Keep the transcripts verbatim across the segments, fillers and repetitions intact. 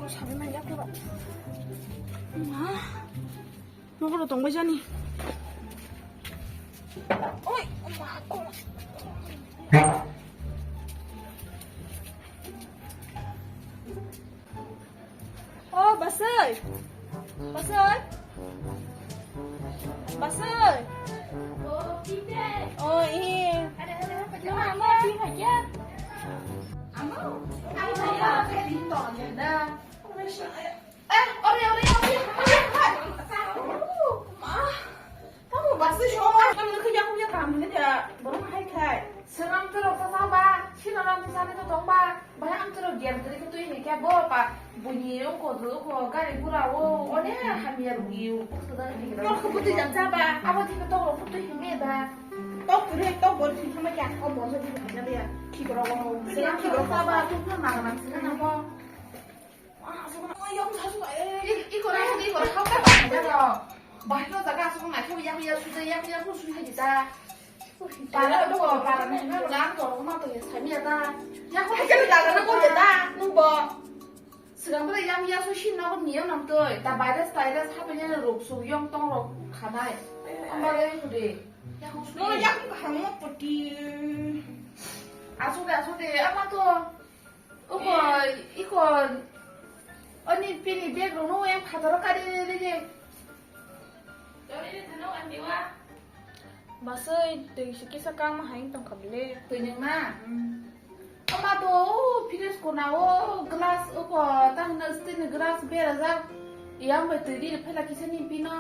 Sabai manya kuro. Ma. Nokoro tongbai jani. Oi, ma ko. O, basai. Basai. Basai. O, i. Ama, ama, pi hai ya. Ama, ama, ama, pi hai ya. Eh, ore, ore, ore, ore, ore. Ma, tamo basi shoma, kam nukhe yaku ya kam nukhe ya, borok hai khai. Seram toro ta saba, sino ram sani to tongba, baya am toro giam teri ke tui ni kya bo pa, bunyi o ko do ko gari gura o, one hamya rugi o, ko da ni. Nor ko buti jam saba. Abo ti ko to ko tui hime da. Tok turi, tok bor tui hime kya, ko bor tui hime kya ya. Ki koro ko, seram toro saba, tu na na na na ko. Iko rasa iko rasa kau tak banyak dah. Bahkan tak asal nak kau yang yang sudah yang yang pun sudah kita. Para tu para ni mana orang tu rumah tu yang sami ada. Yang kau hanya dah kena kau dah nunggu. Sekarang pada yang yang sushi nak kau niat nanti. Tak virus virus apa ni ruk su yang tong ruk kanai. Ambar yang sudah. Yang sudah. No yang kamu peti. Asal deh asal deh apa tu? Uko, iko, oni pini bag rok no yang phataro kari re re. Basai twi si kisa kang ma haing tong kha bele. Twi nang na? Ama to, o, fridge kona o, glass uko, ta hwna steel ni glass berajak. Yang bai twi di phela kisa ni pino.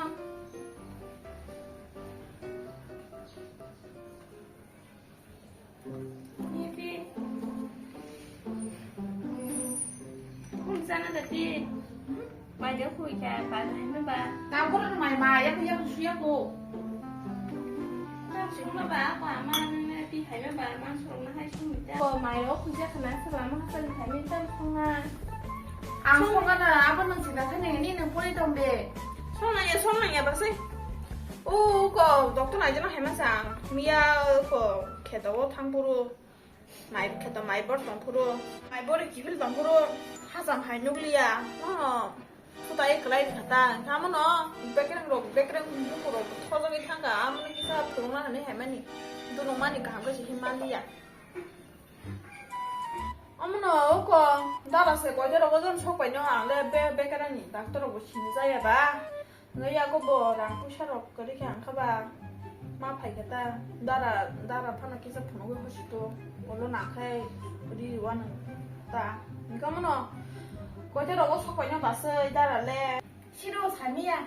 Pi. Kung sana da pi. Mai da khui ka pa na ma ba. Ta ko na mai ma ya ya su ya ko. Ta su ma ba pa ma na pi hai ma ba ma su na hai su mi ta. Ko mai ro khui ja kana sa ba ma sa ni hai mi ta su na. Ang songana, abo nwng sina thani ni nwng pori tong de. Songnaya, songnaya basai. O ko doctor naijana hai masa. Miya ko kheto o thang puru. Mai kheto mai bor tong puru. Mai bor kibil tong puru. Hasam hai nukliya. No. Putai kelai khata. Kamu no. Bekreng rok, bekreng buku rok. Thojogwi thangka. Amni kisa phurungna hani hai mani. Dunung mani kaham khe si himaliya. Omono oko dara se koide rogo jon sok paino ang le be bekerani doctor rogo sini jaya ba. Ngai yago bo rang puisa rok kari khe ang kha ba ma phai khe ta dara dara phano kisa phunugwi hospital olo nakhai ri wano ta. Nka mono koide rogo sok paino basai dara le. Siro samiya.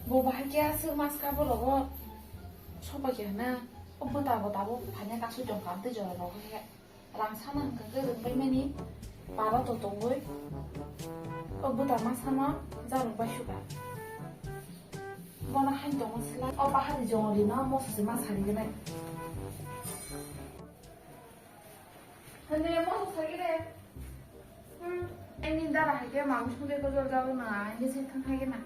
Bo bahai khe aswk maska borok o sopai khe hwnna. O bwta bo tabuk phaina kasu tongkha amtwi jora rok khe rang sana hwnkha khe rwngbai mani para to tongwi. O bwta ma sana jarwk bai sukha. Bono hain tongo sila o bahari jongoli no moso se ma sari gwnai. Hande mo sa sagi de. Hmm. Ani dara hai ke mang sung de ko jol jol na, ani se thang hai ke na.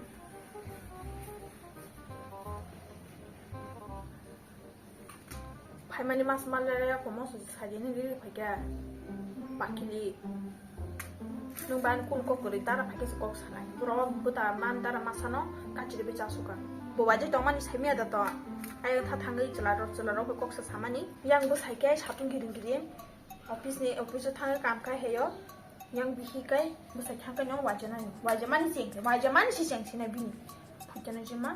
Phaimani mas mal le ya ko mo sa sagi ni ri phai ke. Pakili. Nung ban kun kok kori dara phai ke kok sanai. Bro buta man dara masano kachiri bi chasuka. Bo waje tongmani saimia da to. Ai tha thangwi chwla rok chwla rok kok sa samani. Yang bwsai khe satung giring giring office ni office o thangwi kam khai heyo. Yang bihi kai bwsai thang kai no wajanani. Wajamani cheng khe, wajamani si cheng sinai bini. Phutana jema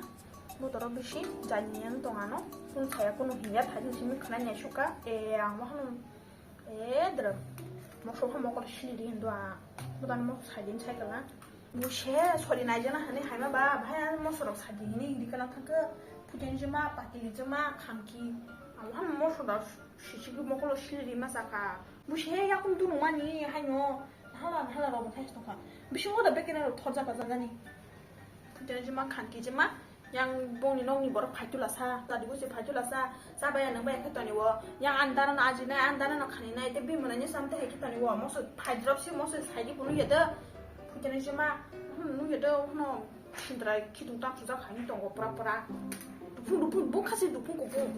botoro bisi jani yang tong ano. Kun saya kunu hiya thajin simi khna nya suka. E ang wahano. E dra. Mokso ha mokol sili di hindu a. Budan mokso sai din sai kala. Buse sori naijana hani haima ba, bahai ang mosorok sadi hini hini kana thangkhe, phuting jema, pakili jema, khamki. Ang han mosorok sisigi mokolo sili rima saka. Buse yakung tunung mani haino, hala hala rok thai tongkha. Bisingo da bekena rok thorja paja jani. Phuting jema, khamki jema. Yang bongni nokni borok phaitula sa, tadi busi phaitula sa, sa baya nang baya khe toni wo. Yang an dara no ajinai, an dara no khaninai, te bimuna ni sam te hai khe toni wo. Moso phaidrop si, moso saidi kunu yada. Phuchani si ma, hmm, nu yada, no, sindra khitung tam sujak hai tongo pura pura. Duphung duphung, bo khasi duphung kuphung.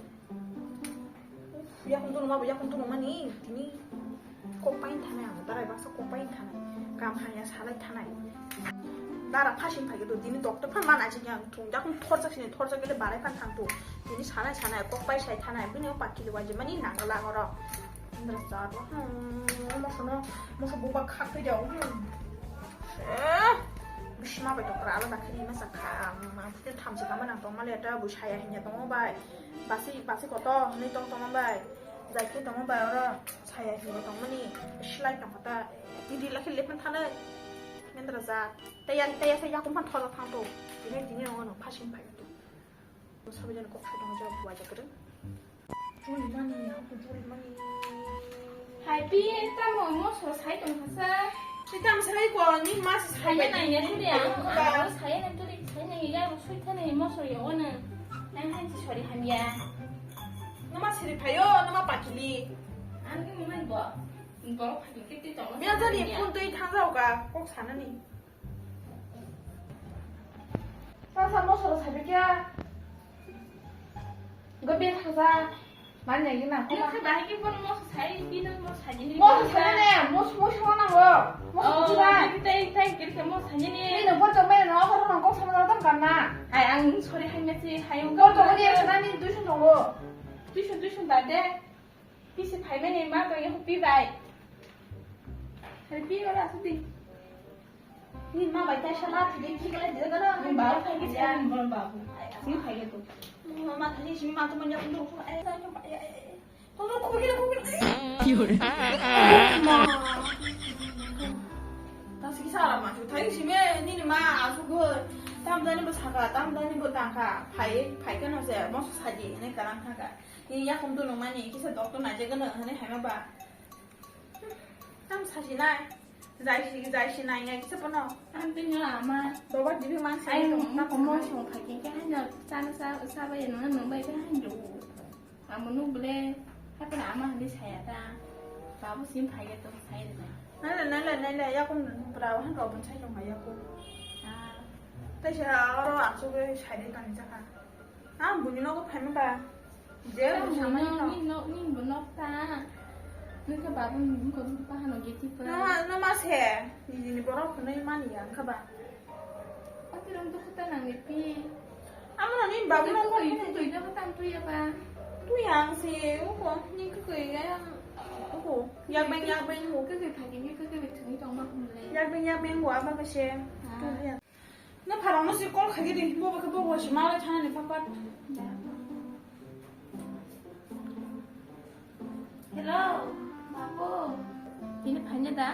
Yakung tono ma bo, yakung tono mani, tini. Kok pain thanai ang, darai baksa kok pain thanai. Kam hanya salai thanai. Dara phasing phai do, dini doctor phan mana jini ang thung, jakung thorjak sini, thorjak gele barai phan thang tu. Dini sanai sanai, kok pai sai thanai, bini o pakili waje mani nangala goro. Indra sar, hmm, mo sono, mo so buba khak pe jao, hmm. Eh, bisi ma bai doctor ala dakhi ni masa kha, ma pute thamsi kama nang tong mali ata bu saya hinya tong bai. Basi, basi koto, ni tong tong bai. Jai ke tong bai oro. Saya hinwi tongmani slai tongkha ta, tidi lakhe lephan thanai. Nendra ja, taya, taya sa yakum phan thola thang to. Tini, tini rongo no phasing phai to. Sabai jani kok sodong ja buai ja kwrwng. Juli mani, aku juli mani. Hai pi, tamo mosoro sai tongkha sa. Ti tam sai ko, ni mas sai. Saya nanya tuli ang, saya nanya tuli, saya nanya ya, sui thani mosoro ya wana. Nang hai si sori hamya. Nama siri phayo, nama pakili. Ang ni mumai bo. Borok phai khe twi tongo. Mia jani phone twi thang jao ka, kok sanani. Sa sa mosoro sabi kya? Go be thang sa. Manya gina. Ina kha bahai khe bono mosoro sai, bino mosoro sai ni. Mosoro sai ne, mos-, mosoro nango. Mosoro kuchura. Tei, tei, kiri khe mosoro sai ni. Ina borok tong mene no, borok no kok sama jao tong kanna. Hai, ang sori hai mesi, hai ang borok tong mene, sanani duisun tongo. Duisun, duisun bade. Pisi phaimani ma tong yaku pi bai. Hari pi wala asudi. Ni ma bai tai sama thidi pi kala dida dada. Ni babu phai kisa ni bol babu. Sini phai gitu. Ma thani sini ma tu manya kundur. Kundur kubur gila kubur. Tasi kisa ala ma tu thai sini ni ma asu go. Tam dani bo saka, tam dani bo tangka. Phai, phai kano se mo saji ne karang thaka. Ni yakum dulung mani kisa doctor naijagano hwnwi haima ba. Tam sasinai. Jaisi, jaisi nainai kisa pono. Ang tini ama. Baba dibi mang sai. Ai mo mo song phai khe haino chana sa sa bai no no bai khe haino. Amo nuk bele. Hapna ama hwnwi saya ta. Babu sim phai ya to sai de. Nala nala nala yakum bra han ko bun sai tong yakum. Ah. Tai sa oro ang suge sai de tong jaka. Ah, buini nogo phaima ba. Je buini samani no. Ni no, ni bo nok ta. Nokha babu ni ko pa hano geti pa. No ma, no ma se. Ni ni borok no mani ya kha ba. Ati rong to khuta nang ni pi. Amo ni babu no ko ni tui da tam tui ya ba. Tui yang se, o ko ni ko ko ya. O ko. Ya ben ya ben mo. Ko ko phagi ni ko ko tui tong ma ko le. Ya ben ya ben mo aba ko se. Ah. Tu ya. Na pharang no si call khai di, bo bo bo si malai thana ni papat. Hello, babu. Ini phanya da?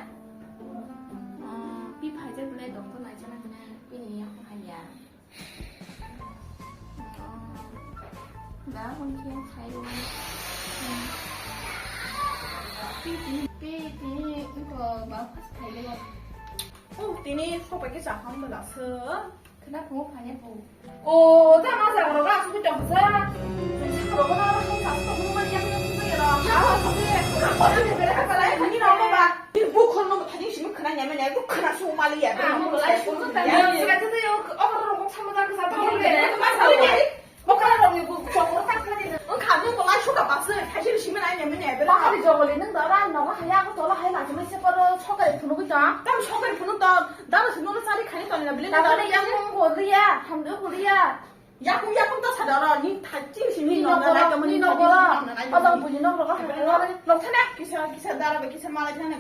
Oh, pi phaja bole doctor nai chana bole pi ni yang phanya. Oh. Da kon khe khai ro. Pi pi pi pi ko ba phas khai le. Oh, tini sopai khe chaham bwla se. Khna phungo phanya phu. Oh, ta ma jaga rogo asuk tong sa. Sa rogo na sa sa sa phungo mani yak yak phungo ya. Ya sa sa. Ko ni bere ka lai ni na ba. Ni bu khon no thani simi khna nya me nya bu khna su mali ya. Ah, mo lai su ta. Ya sa ta yo o rogo sa ma jaga sa ta. Bokra rokni bu chokro ta khani. Wngkha nwng bo lai suka baksa, khaisiri simi nai nai manya bera. Bahari jongoli nwng da ran nogo haya ko tola hai lachimai se paro sokari phunugwi tong. Tam sokari phunuk tong, dalo si nono chari khani tong na bile. Dalo ni yakung ko liya, hamdu ko liya. Yakung yakung ta sadaro ni thachim simi ni nono nai tong ni nogo. Ojo buli nogo ha. Nokthana. Kisa kisa dara ba kisa malai thana.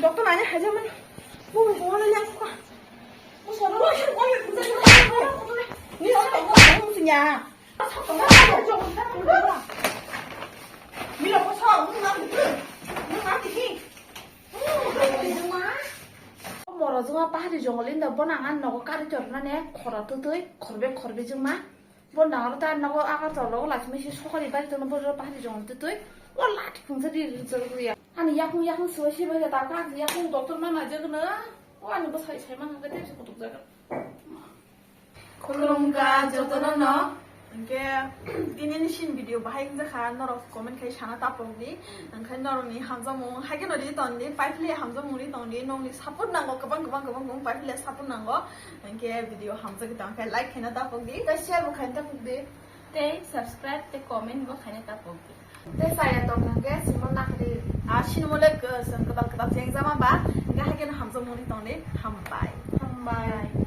Doctor nanya haja mani. Bo bo wala yang ko. Bo soro bo yang ko. Ni soro bo bo sinya. Soro bo bo. Ni lo ko soro bo na. Ni ma ti ki. Moro juma pahari jongol inda bona ngan nogo kari torna ne khora tutui khorbe khorbe juma. Bo nangaro ta nogo Agartala logo lachimai se sokari bari tono bo pahari jongol tutui. O lati phungsa di rijak riya. Ani yakung yakung suwai se bai ta ka yakung doctor ma ma jagna. O ani bo sai sai ma hangka tepsi kutuk jaga. Khulumkha jotono no. Hwnkhe tini ni sin video bahai wngjakha, norok comment khai sana tapok di. Hwnkhe norok ni hamjakmung haikhe no ri ton di, paiphile hamjakmung ri ton di, nokni support nango, kwbang kwbang kwbang kwbang paiphile support nango. Hwnkhe video hamjagwi tongkhe like khaina tapok di. Tei share bo khaina tapok di. Tei subscribe tei comment bo khaina tapok di. Tei chaya tong hwnkhe simo nakhri. Ah, sinimole, eh, kwtal kwtal jengjama ba, hwnkhe haikhe no hamjakmung ri ton di. Hambai. Hambai.